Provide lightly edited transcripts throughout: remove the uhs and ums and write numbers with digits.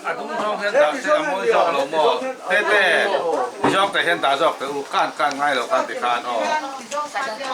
A dung zawng hian dah se a mawi zawk lo maw? Tete, ti zawk te hian dah zawk teh u, kan kan ngai lo khan ti khan aw.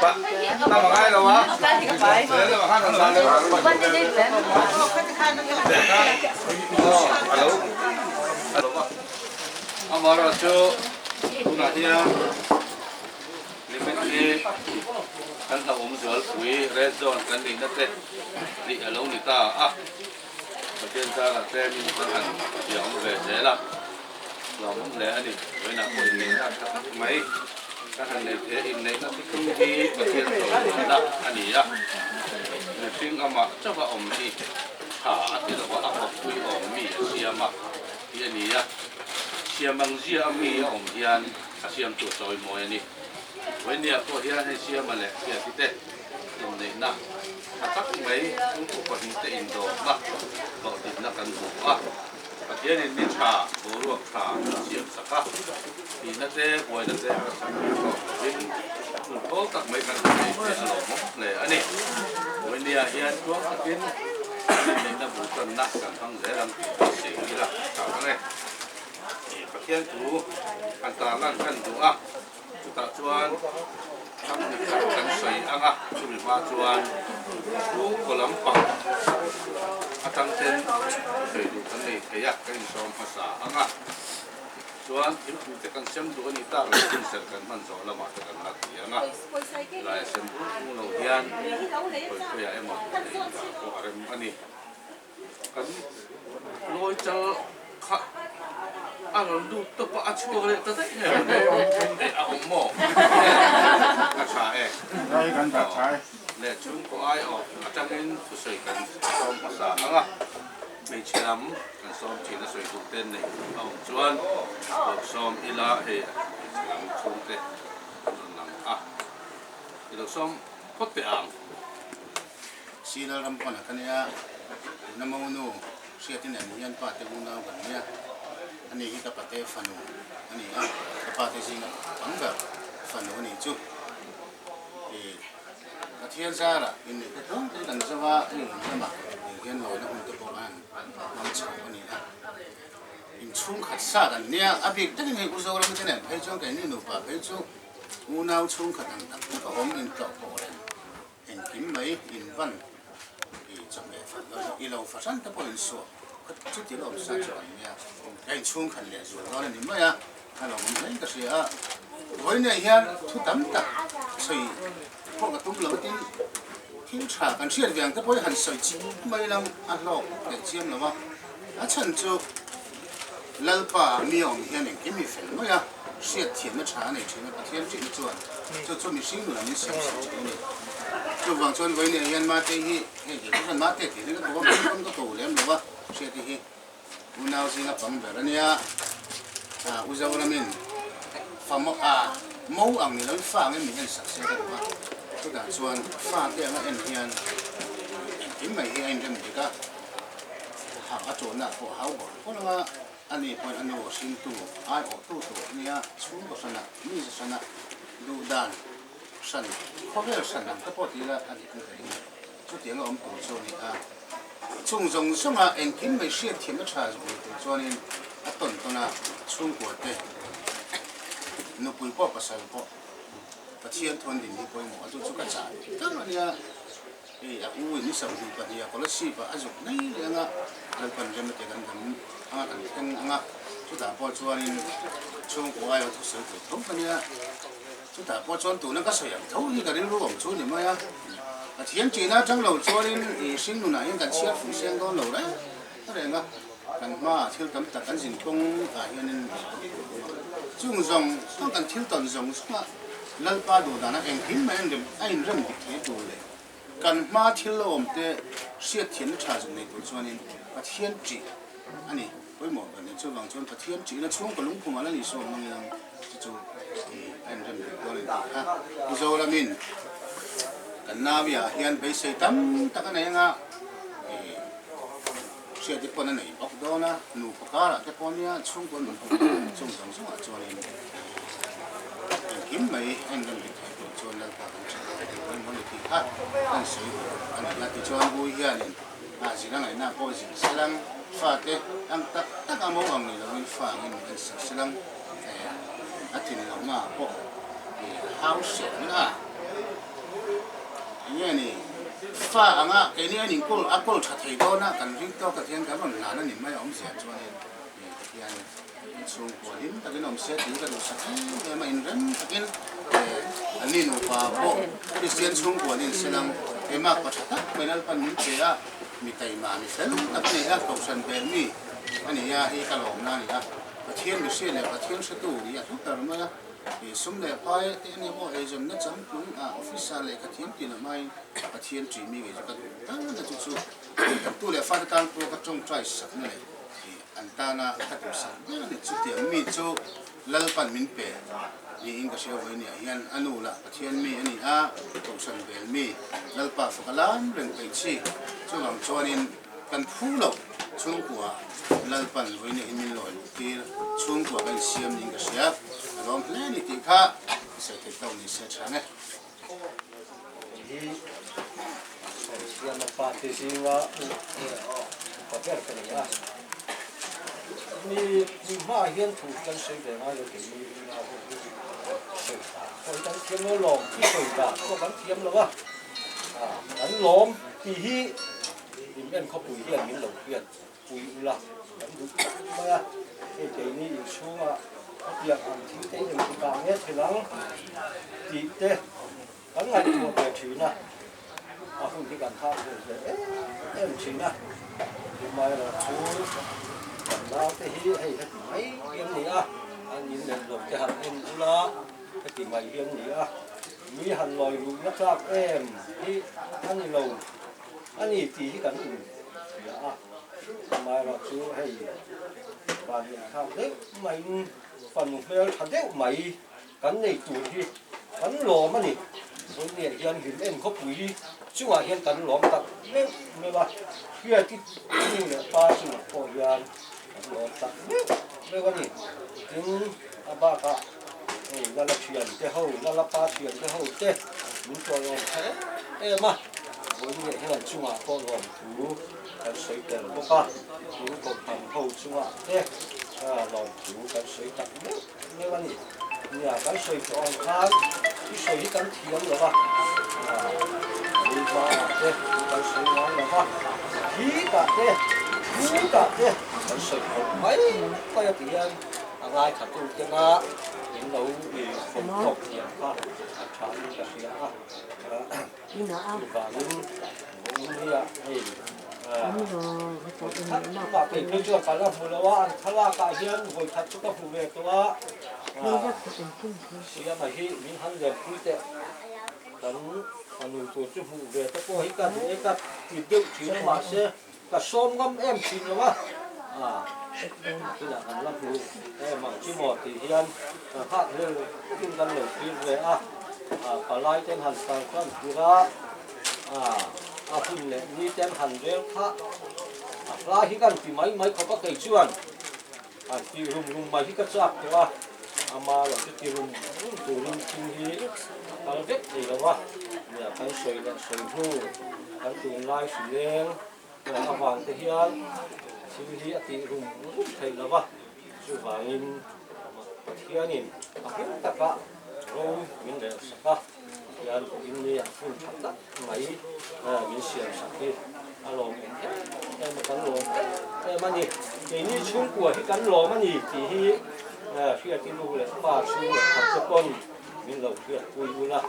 Pa, tam a ngai lo a, leh lamah khan rawn dah leh aw, a lo a lo va. Amaherawhchu tunah hian limit hi kan hlauhawm zualpui red zone kan nihna te tih a lo ni ta a. Pathian zarah tlemin ka han thiam ve zel a, lawmawm hle a ni. Vawiinah pawh inneihna tha tak mai ka han nei thei a, inneihna thuthlung hi Pathian chawimawnna a ni a, mihring amah chauha awm hi tha a ti lo a, a kawppui awm mi a siam a tih a ni a, siam ang zia a mi a awm hian a siamtu a chawimawi a ni. Vawiinah pawh hian hei siama leh hriati te inneihna tha tak mai chhungkaw pahnihte indawtna hlawhtlinna kan hmu a, Pathianin ni tha, boruak tha min siam sak a, thihna te, buaina te harsatna te tawk lovin hun thawl tak mai kan hmu thei che a lawmawm hle a ni. Vawinia hian tluang takin inneihna bultanna kan hmang zel ang tih beisei ila tha ang e. Pathian thu kan tarlan kan duh a. Chutah chuan thlang dik tak kan sawi ang a, chumi hma chuan thu kaw lampang atang ten sawi duh kan nei thei a, kan insawm hmasa ang a. Chuan thingpui te kan sem duh a nih tak leh hunserh kan hman zawh lamah te kan la ti ang a, helai a sem bur bur lo hian khawi khawiah emaw duh nei dah pawh a rem a ni. Kan lawi chal kha a rawn lut tawp a, a chhuak leh ta daih nge maw ni? Eh a awm maw? A tha e. Leh chhungkaw ai awh atangin thusawi kan sawm hmasa ang a, hmeichhe lam kan sawm thin a sawi duh ten neih a awm chuan lo sawm ila hei hmeichhe lam chhungte an rawn lang a, i lo sawm phawt teh ang. Sinal ram pawn a ka nia, tuna monu hriat in en hian pa te unau kan nia, ani hi ka pate fanu a ni a, ka pa te zinga tam ber fanu a nih chu. Ih Pathian zara inneih te tlawm te kan zo a, hei lam lamah eng hian lawina hun te pawh an hmang chho a ni a, inchhungkhat sa kan nia, a bik takin hei U Zoram te nen phei chuan keini nupa phei chu unau chhungkhat ang tak tak a awm intlawh pawh reng. Engkim mai in van i chawhmeh fat lo zawk i lo fahran te pawh in suah kha chuti lo awm sa chu an nia ka inchhung khan leh zual dawn a ni mai a a lo awm hle ka hria a vawiinah hian thu tam tak sawi pawh ka tum lo tin thil tha kan hriat ve ang te pawh hi han sawi chiam mai lam a hlawk leh chiam lo a a chhan chu Lalpa mi awm hian engkim hi fel mai a, hriat thiamna tha a nei thin a, Pathian ṭihna chuan chu chu mihring nunah min siam sak thin a ni. Chuvang chuan vawiin hian Mate hi hei ke chu chuan Mate tih hi ka ko a, hming pawn ka ko lem lo a, Hriati hi unau zinga pang ber a nia, U Zoramin fa mo a mo ang ni loin fa angin min en sak se ka duh a, chutah chuan fa te anga en hian engkim mai hi a inrem dik a. Ha a tawhna pawh hau bawrh bawrh ang a, ani pawhin a nu a hringtu aiawhtu tur a nia, chhungkaw hrana, mize hrana, duhdan hran, khawvel hran ang te pawh ti ila a dik ang ka ring. Chutiang a awm tur chu a ni a, chung zawng zawnga engkim mai hriatthiamna tha zuk nei tur chuanin a tawn tawn a, chhungkua te, nupui pawh pasal pawh Pathian thuan din hi pawimawh a, chu chu ka chah tlâng a nia. Hei a u in 22 a scholarship ah a zuk mai leh anga Lalpan rem a ti kan dam anga kan thleng anga chutah pawh chuanin chhungkaw aia thusawi tur tho ka nia chutah pawh chuan tuna ka sawi ang tho hi ka rilru awm chu ni mai a Pathian ṭihna aṭang lo chuanin i hring nunah hian kan chhiar fuh seng dawn lo reng reng a kan hmaah thil tam tak kan zin kawng ah hianin chung zawng zawng kan thil tawn zawng zawng a Lalpa duh dana engkim mai a inrem dik thei tur leh kan hma thil lo awm te hriatthiamna tha zuk nei tur chuanin Pathian ṭih a ni. Pawimawh ber nen chuvang chuan Pathian ṭihna chhungkaw lungphum a la ni sawn hmangin ang chu chu a inrem dik dawn a ni tih kha Mizoramin kan nauiah hian beisei tam tak a nei anga hriat te pawn a nei bawk dawn a, nupa karah te pawh nia chhungkaw nun pawh chung zawng zawngah chuanin engkim mai a inrem dik theih tur chuan Lalpa kan ṭih a tih pawimawh a ni tih kha kan sawi a ni a. Tichuan Ui hianin A zir a ngaihna pawh zir selang, fate ang tak tak a mo ang ni loin fa angin min en sak selang, a tlin lohna ah pawh hau hreh na enge ni, fa anga keini a inkawl a kawl tha thei dawn a kan ring tawk ah hian kan rawn hlan a ni mai a awmzia chuanin tihian Chhungkua hlim takin awm se tih ka duhsak em em a, inrem takin an ni nupa pawh Kristian chhungkua an inselang keimah pa tha tak mai Lalpan min pe a, mi taima mi fel tak a ni a, kohhran vel mi a ni a, hei ka lawmna a ni a, Pathian mihria leh Pathian hretu ni a hlu ber mai a, sum leh pai te a ni maw eizawnna changtlung ah officer lehkha thiam tih loh hmain Pathian ṭih mi ngei chu ka duh tan a chu chu tu leh fate tan pawh ka tawngtai sakna leh An tana ka duhsak ber a ni. Chutiang mi chu Lalpan min pe niin ka hria vawinia hian a nu lah Pathian mi a ni a, Kohhran bel mi Lalpa fak a lam reng peih chi. Chuvang chuanin kan phu loh chhungkua Lalpan vawinia hi min lawi luh tir chhungkua kan insiam niin ka hria. Ka lawm hle a ni tih kha ka sawi theih tawk ni se tha ang e. Hi Siama pa te zinga upa ber ka ni a. Mi mi hmaah hian thu hi kan sawi ve ngai lo kei mi ringa ho hi sawi dan pawh hi kan thiam lo lawm thu sawi dan pawh kan thiam lo a. Kan lawm tih hi in en khawpui hian min lo hriat pui ula kan duh tak mai a, hei keini inchhungah a piak ang thil te in ti kah nge thil ang tih te kan ngaihtuah ve thin a, a hun hi kan thak ve ve em em thin a, amaherawh chu kan naute hi hei heti mai hi an ni a, an in leh lo te han en ula heti mai hi an ni a, mi han lawi luhna tlak em hi a ni lo. A ni tih hi kan in hria a, amaherawh chu hei van in thlak deuh maiin fanu hmel tha deuh mai kan nei tur hi kan lawm a ni. Vawinia hian hlim en khawpui chungah hian kan lawm tak meuh meuh a, hriati nu leh pa chungah pawh hian kan lawm tak meuh meuh a ni. Tin, a bakah hei Lala thiante ho, Lala pa thiante ho te min tuaihawm tha em em a. Vawiin hian chungah pawh lawmthu kan sawi tel bawk a, tin kohhran ho chungah te lawmthu kan sawi tak meuh meuh a ni. Nia, kan sawi tawh ang khan i sawi hi kan thiam lo va, Lei-hmaah te thu kan sawi ngai lo va, khitah te, thutah te kan sawi khawp mai mai a ti hian a ngaithla tu tena in lo i fawm tawk thiam kha a tha in ka hria a. Chuvangin Vawngnia hei vawikhat mah kei phei chuan ka la hmu lo a, an thlalakah hian vawikhat chu ka hmu ve tawh a, Siama hi min han lenpui teh kan fanu tur chu hmuh ve te pawh hi ka duh e ka ti deuh thin a mahse ka sawm ngam em thin lo a, tunah kan la hmu em ang chu maw tih hian ka nghak hlel takin kan lo thlir ve a, palai ten han kal tlan tir a, a hun leh ni ten han rel kha a hla hi kan ti mai mai khawp a kei chuan han tih rum rum mai hi ka chak tawh a, ama erawh chu ti rum rum turin thil hi a kal vek thei lo a, kan sawi leh sawi hnu kan tunlai hrileng avang te hian thil hi a tih rum rum theih lo va, chuvangin Pathianin a hlim taka ro min rel sak a, Pathian pawhin ni a hun tha tak mai min siam sak hi a lawm em em a, kan lawm em em a ni. Keini chhungkua hi kan lawm a ni tih hi hriat i nu leh pa chhung leh khat te pawn min lo hriatpui ula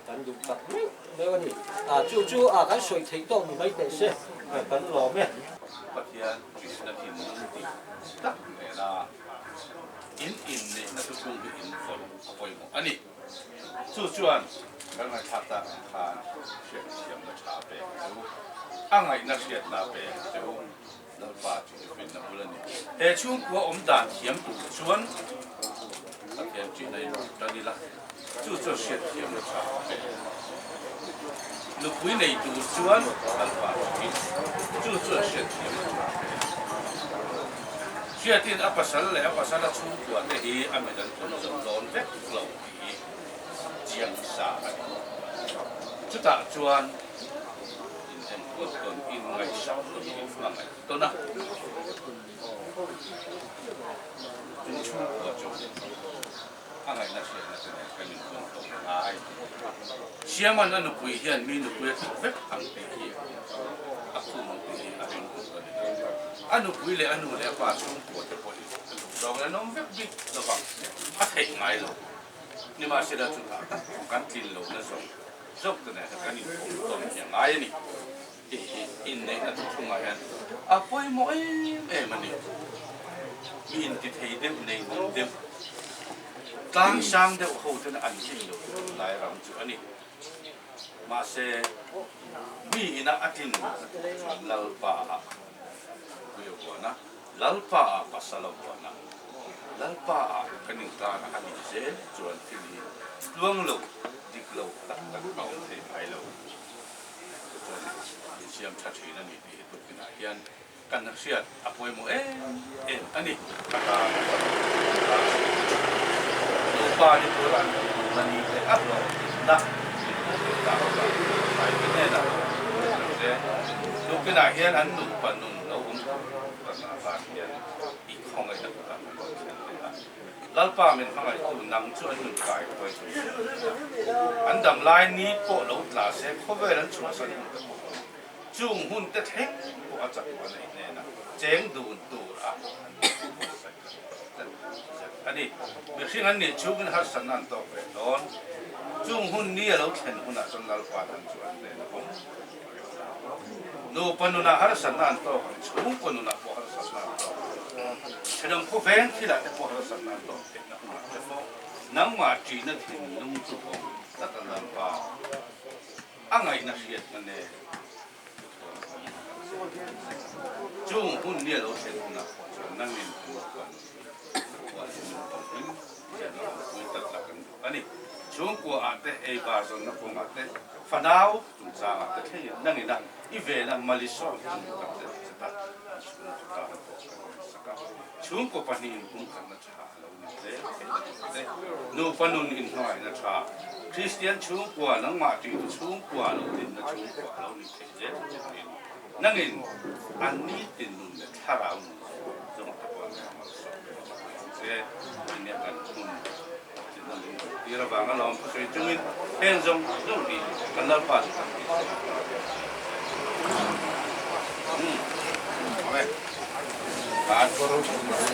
kan duh tak meuh meuh a ni. Chu chu kan sawi theih tawk ni mai teh se kan lawm e. Pathian Krishna thinlung tih tak nena in inneihna chu chung hi in vawn a pawimawh a ni. Chu chuan kan ngaihthlak tak ang khan hriatthiamna tha pek che u, a ngaihna hriatna pek che u. Lalpa chu i finna bul a ni. He chhungkua awm dan thiam tur chuan Pathian ṭihna in rawn ṭan ila, chu chuan hriatthiamna ṭha a pe. Nupui nei tur chuan Lalpa ṭih, chu chuan hriatthiamna ṭha a pe. Hriatin a pasal leh a pasala chhungkua te hi a mit an tawn zo dawn vek lo tih hi chiang sa a ni. Chutah chuan in enkawl tawn, in ngaihsak tawn, in hmangaih tawn a. Chu chhungkua chu a ngaihna hriatna te nen kan intawn tawh ngai. Siaman a nupui hian mi nupui a tluk vek ang tih hi a khum ang tih hi a ring tur a ni lo. A nupui leh a nu leh a pa chhungkua te pawhin a duh zawng in an awm vek bik lovang a theih ngai lo. Nimahsela chutah tak kan tlin lohna zawng zawk te nen kan inpawm tawn hi a ngai a ni. Tih hi inneihna thuthlungah hian a pawimawh em em a ni. Mi intithei deuh, neinung deuh, tlang sang deuh ho ten an tlin lo chu tunlai ram chu a ni. Mahse, mi ina a tlin lohna tur chuan Lalpa ah pui a vuan a, Lalpa ah pasal a vuan a, Lalpa ah kan inkar a nih zel chuan thil hi tluang lo, dik lo tak tak a awm thei ngai lo. Chuan in siam tha thin a ni tih hi tukinah hian kan hriat a pawimawh em em a ni. A tan nupa ni tura an duhna ni leh a hlawhtlinna min hmuh theih tak avang hnai te hnenah lo awm ang che. Tukinah hian an nupa nun lo awm tur atan hian i khawngaihna kutah kan rawn thlen leh a. Lalpa min hmangaihtu nang chu an nun kai huai chu i hria a. An dam lai ni pawh lo tla se khawvel an chhuahsan hun te pawh chung hun te thleng pawh a chatuan a inena cheng dun tur a an buatsaih kan zet zet a ni. Mihring an nih chhungin harsatna an tawk ve dawn. Chung hun ni a lo thlen hunah chuan Lalpa nang chu an hnena awm Nupa nunah harsatna an tawk ang, chhungkaw nunah pawh harsatna an tawk ang, thenawm khawveng thilah te pawh harsatna an tawk theihna hunah te pawh nangmah ṭihna thinlung chu awm tlat a Lalpa a ngaihna hriatna nen thuthawm awm ang che. Chung hun ni a lo thlen hunah pawh chuan nangin nupa nun huan hi min awm hlim ziahna awmpui tlat la kan duh a ni. Chhungkua ah te, ei bar zawnna kawngah te, fanau chungchangah te thlengin nangin a i vela malisawm chu ni tak zet zet a, an chhungkaw tan pawh kan rinsak a. Chhungkaw pahnihin pumkhatna tha a lo ni zel theihna tur te, nupa nun inhmangaihna tha, Kristian chhungkua, nangmah tihtu chhungkua lo dinna chhungkua a lo ni theih zel turin nangin an nitin nun leh thlarau nun zawng te pawh an malsawm ang che, enge kan hun. Tir avanga lawm thusawi chungin heng zawng zawng hi kan Lalpa chu kan tih theih a.